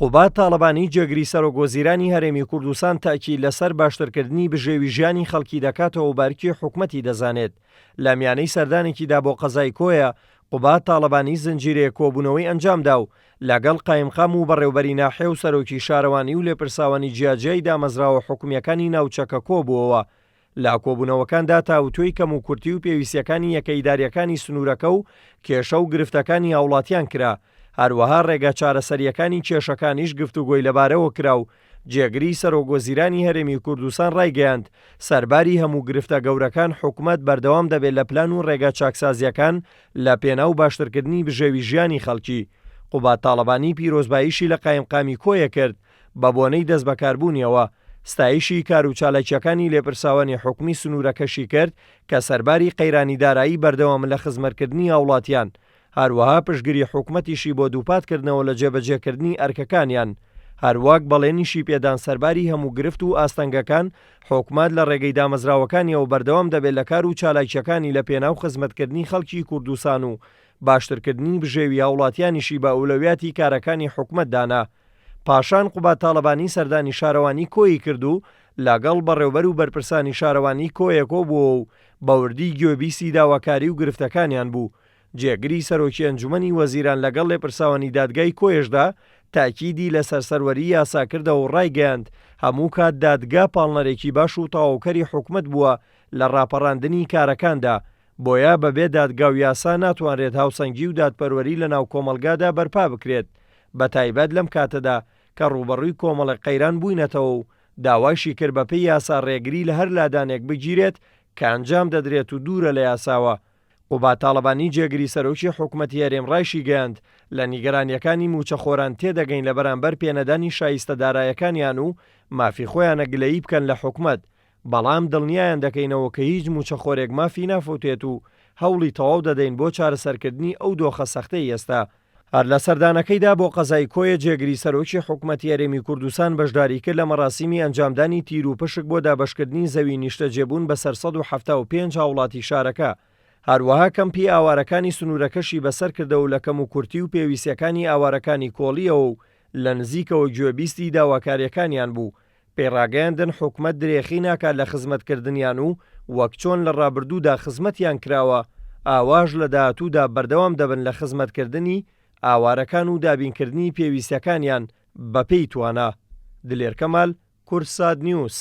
قوباد تاڵەبانی جێگری سەرۆک وەزیرانی هەرێمی کوردستان تەئکید لەسەر باشترکردنی بژێوی ژیانی خەڵکی دەکاتەوە و بە ئەرکی حکومەتی دەزانێت. لە میانەی سەردانێکیدا بۆ قەزای کۆیە، قوباد تاڵەبانی زنجیرەیەک کۆبوونەوەی ئەنجامدا و لەگەڵ قایمقام و بەڕێوبەری ناحیە و سەرۆکی شارەوانی و لێپرساوانی جیاجیای دامەزراوە حکومییەکانی ناوچەکە کۆبووەوە. لە کۆبوونەوەکاندا تاوتوێی کەموکورتی و پێویستییەکانی یەکە ئیدارییەکانی سنوورەکە و کێشە و گرفتەکانی هاوڵاتیان کرا، هەروەها ڕێگە چارەسەرییەکانی کێشەکانیش گفتوگۆی لەبارەوە کرا و جێگری سەرۆکوەزیرانی هەرێمی کوردستان ڕایگەیاند، سەرباری هەموو گرفتە گەورەکان حکومەت بەردەوام دەبێت لە پلان و ڕێگا چاکسازییەکان لە پێناو باشترکردنی بژێوی ژیانی خەڵکی. قوباد تاڵەبانی پیرۆزباییشی لە قایمقامی کۆیە کرد بەبۆنەی دەستبەکاربوونیەوە، ستایشی کارو چالاکییەکانی لێپرساوانی حکومی سنوورەکەشی کرد کە سەرباری قەیرانی دارایی بەردەوامن لە خزمەتکردنی هاوڵاتیان، هەروەها پشتگری حکومەتیشی بۆ دووپات کردنەوە لە جێبەجێکردنی ئەرکەکانیان، هەروەک بەڵێنیشی پێدان سەرباری هەموو گرفت و ئاستەنگەکان حکومەت لە ڕێگەی دامەزراوەکانیەوە بەردەوام دەبێت لە کار و چالاکییەکانی لە پێناو خزمەتکردنی خەڵکی کوردستان و باشترکردنی بژێوی هاوڵاتیانیشی بە ئەولەویاتی کارەکانی حکومەت دانا. پاشان قوباد تاڵەبانی سەردانی شارەوانی کۆیی کرد و لەگەڵ بەڕێوبەر و بەرپرسانی شارەوانی کۆیە کۆبووەوە و بەوردی گوێبیستی داواکاری و گرفتەکانیان بوو. جێگری سەرۆکی ئەنجومەنی وەزیران لەگەڵ لێپرساوانی دادگای کۆیەشدا تاکیدی لەسەر سەروەری یاسا کردەوە و ڕایگەیاند، هەموو کات دادگا پاڵنەرێکی باش و تەواوکەری حکومەت بووە لە ڕاپەڕاندنی کارەکاندا، بۆیە بەبێ دادگا و یاسا ناتوانرێت هاوسەنگی و دادپەروەری لەناو کۆمەڵگادا بەرپا بکرێت، بەتایبەت لەم کاتەدا کە ڕووبەڕووی کۆمەڵێک قەیران بووینەتەوە و داوایشی کرد بەپێی یاسا ڕێگری لە هەر لادانێک بگیرێت کە ئەنجام دەدرێت و دوورە لە یاساوە. قوباد تاڵەبانی جێگری سەرۆکی حکومەتی هەرێم ڕایشیگەیاند، لە نیگەرانییەکانی مووچەخۆران تێدەگەین لە بەرامبەر پێنەدانی شایستە دارایەکانیان و مافی خۆیانە گلەیی بکەن لە حکومەت، بەڵام دڵنیایان دەکەینەوە کە هیچ مووچەخۆرێک مافی نافەوتێت و هەوڵی تەواو دەدەین بۆ چارەسەرکردنی ئەو دۆخە سەختەی ئێستا. هەر لە سەردانەکەیدا بۆ قەزای کۆیە جێگری سەرۆکی حکومەتی هەرێمی کوردستان بەشداری کرد لە مەراسیمی ئەنجامدانی تیروپشک بۆ دابەشکردنی زەوی نیشتەجێبوون بەسەر 175 هاوڵاتی شارەکە، هەروەها کەمپی ئاوارەکانی سنوورەکەشی بەسەرکردەوە و لە کەموکورتی و پێویستیەکانی ئاوارەکانی کۆڵیەوە و لە نزیکەوە گوێبیستی داواکاریەکانیان بوو پێیڕاگەیاندن حکومەت درێخی ناکات لە خزمەتکردنیان و وەک چۆن لە ڕابردوودا خزمەتیان کراوە ئاواش لە داهاتوودا بەردەوام دەبن لە خزمەتکردنی ئاوارەکان و دابینکردنی پێویستیەکانیان بەپێی توانا. دلێر کەمال، کوردسات نیوز.